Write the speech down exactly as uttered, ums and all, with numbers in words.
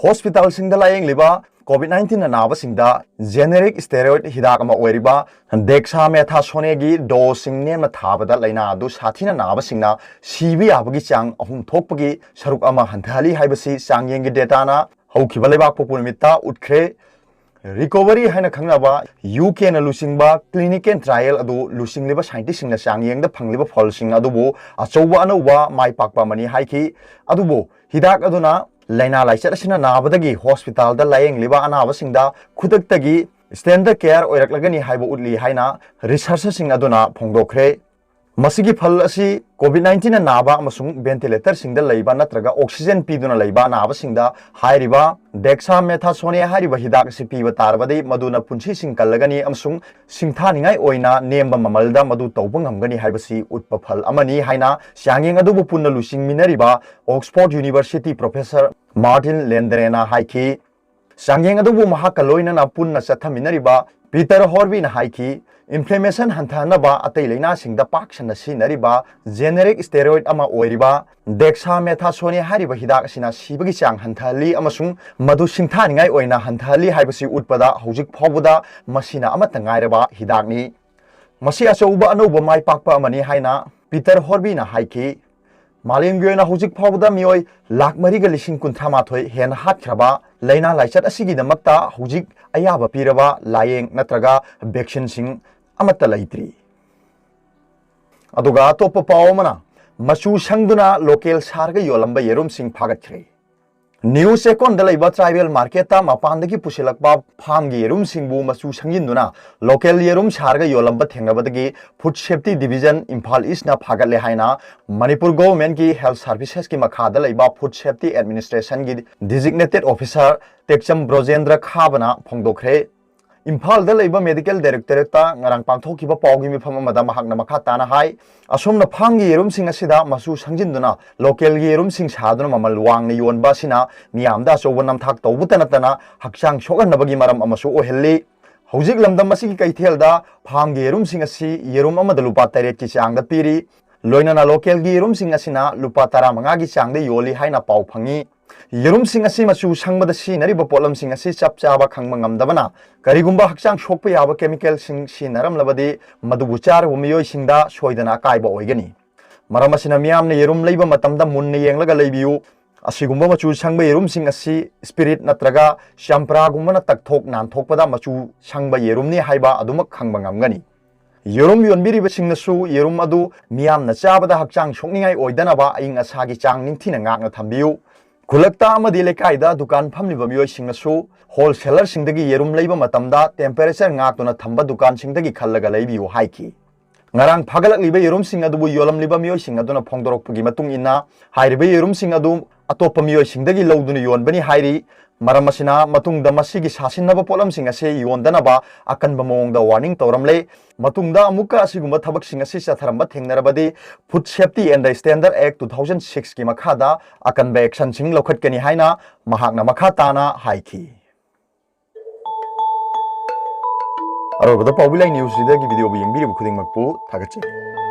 ꯍꯣꯁꯄꯤꯇꯥꯜꯁꯤꯡꯗ ꯂꯥꯌꯦꯡꯂꯤꯕ ꯀꯣꯚꯤꯗ ꯅꯥꯏꯟꯇꯤꯟꯅ ꯅꯥꯕꯁꯤꯡꯗ generic steroid ꯍꯤꯗꯥꯛ ꯑꯃ ꯑꯣꯏꯔꯤꯕ ꯗꯦꯛꯁꯥꯃꯦꯊꯥꯁꯣꯅꯦꯒꯤ ꯗꯣꯁꯁꯤꯡ ꯅꯦꯝꯅ ꯊꯥꯕꯗ ꯂꯥꯏꯅꯥ ꯑꯗꯨ ꯁꯥꯊꯤꯅ ꯅꯥꯕꯁꯤꯡꯅ ꯁꯤꯕ ꯌꯥꯕꯒꯤ ꯆꯥꯡ ꯑꯍꯨꯝ ꯊꯣꯛꯄꯒꯤ ꯁꯔꯨꯛ ꯑꯃ ꯍꯟꯊꯍꯜꯂꯤ ꯍꯥꯏꯕꯁꯤ ꯆꯥꯡꯌꯦꯡꯒꯤ ꯗꯦꯇꯥꯅ ꯍꯧꯈꯤꯕ ꯂꯩꯕꯥꯛꯄꯣꯛꯄ ꯅꯨꯃꯤꯠꯇ ꯎꯠꯈ꯭ꯔꯦ꯫ ꯔꯤꯀꯣꯚꯔꯤ ꯍꯥꯏꯅ ꯈꯪꯅꯕ ꯌꯨ ꯀꯦꯅ ꯂꯨꯆꯤꯡꯕ ꯀ꯭ꯂꯤꯅꯤꯀꯦꯜ ꯇ꯭ꯔꯥꯏꯌꯦꯜ ꯑꯗꯨ ꯂꯨꯆꯤꯡꯂꯤꯕ ꯁꯥꯏꯟꯇꯤꯁꯁꯤꯡꯅ ꯆꯥꯡꯌꯦꯡꯗ ꯐꯪꯂꯤꯕ ꯐꯜꯁꯤꯡ ꯑꯗꯨꯕꯨ ꯑꯆꯧꯕ ꯑꯅꯧꯕ ꯃꯥꯏ ꯄꯥꯛꯄ ꯑꯃꯅꯤ ꯍꯥꯏꯈꯤ꯫ ꯑꯗꯨꯕꯨ ꯍꯤꯗꯥꯛ ꯑꯗꯨꯅ ꯂꯥꯏꯅꯥ ꯂꯥꯏꯆꯠ ꯑꯁꯤꯅ ꯅꯥꯕꯗꯒꯤ ꯍꯣꯁꯄꯤꯇꯥꯜꯗ ꯂꯥꯌꯦꯡꯂꯤꯕ ꯑꯅꯥꯕꯁꯤꯡꯗ ꯈꯨꯗꯛꯇꯒꯤ ꯁ꯭ꯇꯦꯟꯗꯔꯗ ꯀꯦꯌꯔ ꯑꯣꯏꯔꯛꯂꯒꯅꯤ ꯍꯥꯏꯕ ꯎꯠꯂꯤ ꯍꯥꯏꯅ ꯔꯤꯁꯔꯆꯔꯁꯤꯡ ꯑꯗꯨꯅ ꯐꯣꯡꯗꯣꯛꯈ꯭ꯔꯦ꯫ ꯃꯁꯤꯒꯤ ꯐꯜ ꯑꯁꯤ ꯀꯣꯚꯤꯗ ꯅꯥꯏꯟꯇꯤꯟꯅ ꯅꯥꯕ ꯑꯃꯁꯨꯡ ꯚꯦꯟꯇꯤꯂꯦꯇꯔꯁꯤꯡꯗ ꯂꯩꯕ ꯅꯠꯇ꯭ꯔꯒ ꯑꯣꯛꯁꯤꯖꯦꯟ ꯄꯤꯗꯨꯅ ꯂꯩꯕ ꯑꯅꯥꯕꯁꯤꯡꯗ ꯍꯥꯏꯔꯤꯕ ꯗꯦꯛꯁꯥꯃꯦꯊꯥꯁꯣꯅꯦ ꯍꯥꯏꯔꯤꯕ ꯍꯤꯗꯥꯛ ꯑꯁꯤ ꯄꯤꯕ ꯇꯥꯔꯕꯗꯤ ꯃꯗꯨꯅ ꯄꯨꯟꯁꯤꯁꯤꯡ ꯀꯜꯂꯒꯅꯤ ꯑꯃꯁꯨꯡ ꯁꯤꯡꯊꯥꯅꯤꯡꯉꯥꯏ ꯑꯣꯏꯅ ꯅꯦꯝꯕ ꯃꯃꯜꯗ ꯃꯗꯨ ꯇꯧꯕ ꯉꯝꯒꯅꯤ ꯍꯥꯏꯕꯁꯤ ꯎꯠꯄ ꯐꯜ ꯑꯃꯅꯤ ꯍꯥꯏꯅ ꯆꯥꯡꯌꯦꯡ ꯑꯗꯨꯕꯨ ꯄꯨꯟꯅ ꯂꯨꯆꯤꯡꯃꯤꯟꯅꯔꯤꯕ ꯑꯣꯛꯁꯐꯣꯔꯗ ꯌꯨꯅꯤꯚꯔꯁꯤꯇꯤ ꯄ꯭ꯔꯣꯐꯦꯁꯔ ꯃꯥꯔꯇꯤꯟ ꯂꯦꯟꯗ꯭ꯔꯦꯅ ꯍꯥꯏꯈꯤ꯫ ꯆꯥꯡꯌꯦꯡ ꯑꯗꯨꯕꯨ ꯃꯍꯥꯛꯀ ꯂꯣꯏꯅꯅ ꯄꯨꯟꯅ ꯆꯠꯊꯃꯤꯟꯅꯔꯤꯕ ꯄꯤꯇꯔ ꯍꯣꯔꯕꯤꯅ ꯍꯥꯏꯈꯤ, ꯏꯟꯐ꯭ꯂꯦꯃꯦꯁꯟ ꯍꯟꯊꯍꯟꯅꯕ ꯑꯇꯩ ꯂꯥꯏꯅꯥꯁꯤꯡꯗ ꯄꯥꯛ ꯁꯟꯅ ꯁꯤꯖꯤꯟꯅꯔꯤꯕ ꯖꯦꯅꯦꯔꯤꯛ ꯁ꯭ꯇꯦꯔꯣꯏꯗ ꯑꯃ ꯑꯣꯏꯔꯤꯕ ꯗꯦꯛꯁꯥꯃꯦꯊꯥꯁꯣꯅꯦ ꯍꯥꯏꯔꯤꯕ ꯍꯤꯗꯥꯛ ꯑꯁꯤꯅ ꯁꯤꯕꯒꯤ ꯆꯥꯡ ꯍꯟꯊꯍꯜꯂꯤ ꯑꯃꯁꯨꯡ ꯃꯗꯨ ꯁꯤꯡꯊꯥꯅꯤꯡꯉꯥꯏ ꯑꯣꯏꯅ ꯍꯟꯊꯍꯜꯂꯤ ꯍꯥꯏꯕꯁꯤ ꯎꯠꯄꯗ ꯍꯧꯖꯤꯛ ꯐꯥꯎꯕꯗ ꯃꯁꯤꯅ ꯑꯃꯠꯇ ꯉꯥꯏꯔꯕ ꯍꯤꯗꯥꯛꯅꯤ꯫ ꯃꯁꯤ ꯑꯆꯧꯕ ꯑꯅꯧꯕ ꯃꯥꯏ ꯄꯥꯛꯄ ꯑꯃꯅꯤ ꯍꯥꯏꯅ ꯄꯤꯇꯔ ꯍꯣꯔꯕꯤꯅ ꯍꯥꯏꯈꯤ꯫ ꯃꯥꯂꯦꯝꯒꯤ ꯑꯣꯏꯅ ꯍꯧꯖꯤꯛ ꯐꯥꯎꯕꯗ ꯃꯤꯑꯣꯏ ꯂꯥꯈ ꯃꯔꯤꯒ ꯂꯤꯁꯤꯡ ꯀꯨꯟꯊ꯭ꯔꯥ ꯃꯥꯊꯣꯏ ꯍꯦꯟꯅ ꯍꯥꯠꯈ꯭ꯔꯕ ꯂꯥꯏꯅꯥ ꯂꯥꯏꯆꯠ ꯑꯁꯤꯒꯤꯗꯃꯛꯇ ꯍꯧꯖꯤꯛ ꯑꯌꯥꯕ ꯄꯤꯔꯕ ꯂꯥꯌꯦꯡ ꯅꯠꯇ꯭ꯔꯒ ꯚꯦꯛꯁꯤꯟꯁꯤꯡ ꯑꯃꯠꯇ ꯂꯩꯇ꯭ꯔꯤ꯫ ꯑꯗꯨꯒ ꯑꯇꯣꯞꯄ ꯄꯥꯎ ꯑꯃꯅ, ꯃꯆꯨ ꯁꯪꯗꯨꯅ ꯂꯣꯀꯦꯜ ꯁꯥꯔꯒ ꯌꯣꯜꯂꯝꯕ ꯌꯦꯔꯨꯝꯁꯤꯡ ꯐꯥꯒꯠꯈ꯭ꯔꯦ꯫ ꯅ꯭ꯌꯨ ꯆꯦꯛꯀꯣꯟꯗ ꯂꯩꯕ ꯇ꯭ꯔꯥꯏꯕꯦꯜ ꯃꯥꯔꯀꯦꯠꯇ ꯃꯄꯥꯟꯗꯒꯤ ꯄꯨꯁꯤꯜꯂꯛꯄ ꯐꯥꯝꯒꯤ ꯌꯦꯔꯨꯝꯁꯤꯡꯕꯨ ꯃꯆꯨ ꯁꯪꯖꯤꯟꯗꯨꯅ ꯂꯣꯀꯦꯜ ꯌꯦꯔꯨꯝ ꯁꯥꯔꯒ ꯌꯣꯜꯂꯝꯕ ꯊꯦꯡꯅꯕꯗꯒꯤ ꯐꯨꯗ ꯁꯦꯐꯇꯤ ꯗꯤꯚꯤꯖꯟ ꯏꯝꯐꯥꯜ ꯏꯁꯅ ꯐꯥꯒꯠꯂꯦ ꯍꯥꯏꯅ ꯃꯅꯤꯄꯨꯔ ꯒꯣꯚꯔꯟꯃꯦꯟꯠꯀꯤ ꯍꯦꯜꯊ ꯁꯥꯔꯚꯤꯁꯦꯁꯀꯤ ꯃꯈꯥꯗ ꯂꯩꯕ ꯐꯨꯗ ꯁꯦꯐꯇꯤ ꯑꯦꯗꯃꯤꯅꯤꯁꯇ꯭ꯔꯦꯁꯟꯒꯤ ꯗꯤꯖꯤꯒꯅꯦꯇꯦꯗ ꯑꯣꯐꯤꯁꯥꯔ ꯇꯦꯛꯆꯝ ꯕ꯭ꯔꯣꯖꯦꯟꯗ꯭ꯔ ꯈꯥꯕꯅ ꯐꯣꯡꯗꯣꯛꯈ꯭ꯔꯦ꯫ ꯏꯝꯐꯥꯜꯗ ꯂꯩꯕ ꯃꯦꯗꯤꯀꯦꯜ ꯗꯥꯏꯔꯦꯛꯇꯣꯔꯦꯠꯇ ꯉꯔꯥꯡ ꯄꯥꯡꯊꯣꯛꯈꯤꯕ ꯄꯥꯎꯒꯤ ꯃꯤꯐꯝ ꯑꯃꯗ ꯃꯍꯥꯛꯅ ꯃꯈꯥ ꯇꯥꯅ ꯍꯥꯏ, ꯑꯁꯣꯝꯅ ꯐꯥꯝꯒꯤ ꯌꯦꯔꯨꯝꯁꯤꯡ ꯑꯁꯤꯗ ꯃꯆꯨ ꯁꯪꯖꯤꯟꯗꯨꯅ ꯂꯣꯀꯦꯜꯒꯤ ꯌꯦꯔꯨꯝꯁꯤꯡ ꯁꯥꯗꯨꯅ ꯃꯃꯜ ꯋꯥꯡꯅ ꯌꯣꯟꯕ ꯑꯁꯤꯅ ꯃꯤꯌꯥꯝꯗ ꯑꯆꯧꯕ ꯅꯝꯊꯥꯛ ꯇꯧꯕꯇ ꯅꯠꯇꯅ ꯍꯛꯆꯥꯡ ꯁꯣꯛꯍꯟꯅꯕꯒꯤ ꯃꯔꯝ ꯑꯃꯁꯨ ꯑꯣꯏꯍꯜꯂꯤ꯫ ꯍꯧꯖꯤꯛ ꯂꯝꯗꯝ ꯑꯁꯤꯒꯤ ꯀꯩꯊꯦꯜꯗ ꯐꯥꯝꯒꯤ ꯌꯦꯔꯨꯝꯁꯤꯡ ꯑꯁꯤ ꯌꯦꯔꯨꯝ ꯑꯃꯗ ꯂꯨꯄꯥ ꯇꯔꯦꯠꯀꯤ ꯆꯥꯡꯗ ꯄꯤꯔꯤ꯫ ꯂꯣꯏꯅꯅ ꯂꯣꯀꯦꯜꯒꯤ ꯌꯦꯔꯨꯝꯁꯤꯡ ꯑꯁꯤꯅ ꯂꯨꯄꯥ ꯇꯔꯥꯃꯉꯥꯒꯤ ꯆꯥꯡꯗ ꯌꯣꯜꯂꯤ ꯍꯥꯏꯅ ꯄꯥꯎ ꯐꯪꯉꯤ꯫ ꯌꯦꯔꯨꯝꯁꯤꯡ ꯑꯁꯤ ꯃꯆꯨ ꯁꯪꯕꯗ ꯁꯤꯖꯤꯟꯅꯔꯤꯕ ꯄꯣꯠꯂꯝꯁꯤꯡ ꯑꯁꯤ ꯆꯞ ꯆꯥꯕ ꯈꯪꯕ ꯉꯝꯗꯕꯅ, ꯀꯔꯤꯒꯨꯝꯕ ꯍꯛꯆꯥꯡ ꯁꯣꯛꯄ ꯌꯥꯕ ꯀꯦꯃꯤꯀꯦꯜꯁꯤꯡ ꯁꯤꯖꯤꯟꯅꯔꯝꯂꯕꯗꯤ, ꯃꯗꯨꯕꯨ ꯆꯥꯔꯨꯕ ꯃꯤꯑꯣꯏꯁꯤꯡꯗ ꯁꯣꯏꯗꯅ ꯑꯀꯥꯏꯕ ꯑꯣꯏꯒꯅꯤ꯫ ꯃꯔꯝ ꯑꯁꯤꯅ, ꯃꯤꯌꯥꯝꯅ ꯌꯦꯔꯨꯝ ꯂꯩꯕ ꯃꯇꯝꯗ ꯃꯨꯟꯅ ꯌꯦꯡꯂꯒ ꯂꯩꯕꯤꯌꯨ꯫ ꯑꯁꯤꯒꯨꯝꯕ ꯃꯆꯨ ꯁꯪꯕ ꯌꯦꯔꯨꯝꯁꯤꯡ ꯑꯁꯤ ꯁ꯭ꯄꯤꯔꯤꯠ ꯅꯠꯇ꯭ꯔꯒ ꯆꯝꯄ꯭ꯔꯥꯒꯨꯝꯕꯅ ꯇꯛꯊꯣꯛ ꯅꯥꯟꯊꯣꯛꯄꯗ ꯃꯆꯨ ꯁꯪꯕ ꯌꯦꯔꯨꯝꯅꯤ ꯍꯥꯏꯕ ꯑꯗꯨꯃꯛ ꯈꯪꯕ ꯉꯝꯒꯅꯤ꯫ ꯌꯦꯔꯨꯝ ꯌꯣꯟꯕꯤꯔꯤꯕꯁꯤꯡꯅꯁꯨ ꯌꯦꯔꯨꯝ ꯑꯗꯨ ꯃꯤꯌꯥꯝꯅ ꯆꯥꯕꯗ ꯍꯛꯆꯥꯡ ꯁꯣꯛꯅꯤꯡꯉꯥꯏ ꯑꯣꯏꯗꯅꯕ ꯑꯏꯪ ꯑꯁꯥꯒꯤ ꯆꯥꯡ ꯅꯤꯡꯊꯤꯅ ꯉꯥꯛꯅ ꯊꯝꯕꯤꯌꯨ꯫ ꯈꯨꯜꯂꯛꯇ ꯑꯃꯗꯤ ꯂꯩꯀꯥꯏꯗ ꯗꯨꯀꯥꯟ ꯐꯝꯂꯤꯕ ꯃꯤꯑꯣꯏꯁꯤꯡꯅꯁꯨ ꯍꯣꯜꯁꯦꯂꯔꯁꯤꯡꯗꯒꯤ ꯌꯦꯔꯨꯝ ꯂꯩꯕ ꯃꯇꯝꯗ ꯇꯦꯝꯄꯔꯦꯆꯔ ꯉꯥꯛꯇꯨꯅ ꯊꯝꯕ ꯗꯨꯀꯥꯟꯁꯤꯡꯗꯒꯤ ꯈꯜꯂꯒ ꯂꯩꯕꯤꯌꯨ ꯍꯥꯏꯈꯤ꯫ ꯉꯔꯥꯡ ꯐꯥꯒꯠꯂꯛꯂꯤꯕ ꯌꯦꯔꯨꯝꯁꯤꯡ ꯑꯗꯨꯕꯨ ꯌꯣꯜꯂꯝꯂꯤꯕ ꯃꯤꯑꯣꯏꯁꯤꯡ ꯑꯗꯨꯅ ꯐꯣꯡꯗꯣꯔꯛꯄꯒꯤ ꯃꯇꯨꯡ ꯏꯟꯅ, ꯍꯥꯏꯔꯤꯕ ꯌꯦꯔꯨꯝꯁꯤꯡ ꯑꯗꯨ ꯑꯇꯣꯞꯄ ꯃꯤꯑꯣꯏꯁꯤꯡꯗꯒꯤ ꯂꯧꯗꯨꯅ ꯌꯣꯟꯕꯅꯤ ꯍꯥꯏꯔꯤ꯫ ꯃꯔꯝ ꯑꯁꯤꯅ, ꯃꯇꯨꯡꯗ ꯃꯁꯤꯒꯤ ꯁꯥꯁꯤꯟꯅꯕ ꯄꯣꯠꯂꯝꯁꯤꯡ ꯑꯁꯤ ꯌꯣꯟꯗꯅꯕ ꯑꯀꯟꯕ ꯃꯑꯣꯡꯗ ꯋꯥꯔꯅꯤꯡ ꯇꯧꯔꯝꯂꯦ꯫ ꯃꯇꯨꯡꯗ ꯑꯃꯨꯛꯀ ꯑꯁꯤꯒꯨꯝꯕ ꯊꯕꯛꯁꯤꯡ ꯑꯁꯤ ꯆꯠꯊꯔꯝꯕ ꯊꯦꯡꯅꯔꯕꯗꯤ, Food Safety and Standard Act two thousand six ꯀꯤ ꯃꯈꯥꯗ ꯑꯀꯟꯕ ꯑꯦꯛꯁꯟꯁꯤꯡ ꯂꯧꯈꯠꯀꯅꯤ ꯍꯥꯏꯅ ꯃꯍꯥꯛꯅ ꯃꯈꯥ ꯇꯥꯅ ꯍꯥꯏꯈꯤ꯫ ꯑꯔꯣꯏꯕꯗ ꯄꯥꯎꯕꯤ ꯂꯥꯏ ꯅ꯭ꯌꯨꯁꯁꯤꯗꯒꯤ ꯚꯤꯗꯤꯑꯣꯕꯨ ꯌꯦꯡꯕꯤꯔꯤꯕ ꯈꯨꯗꯤꯡꯃꯛꯄꯨ ꯊꯥꯒꯠꯆꯔꯤ꯫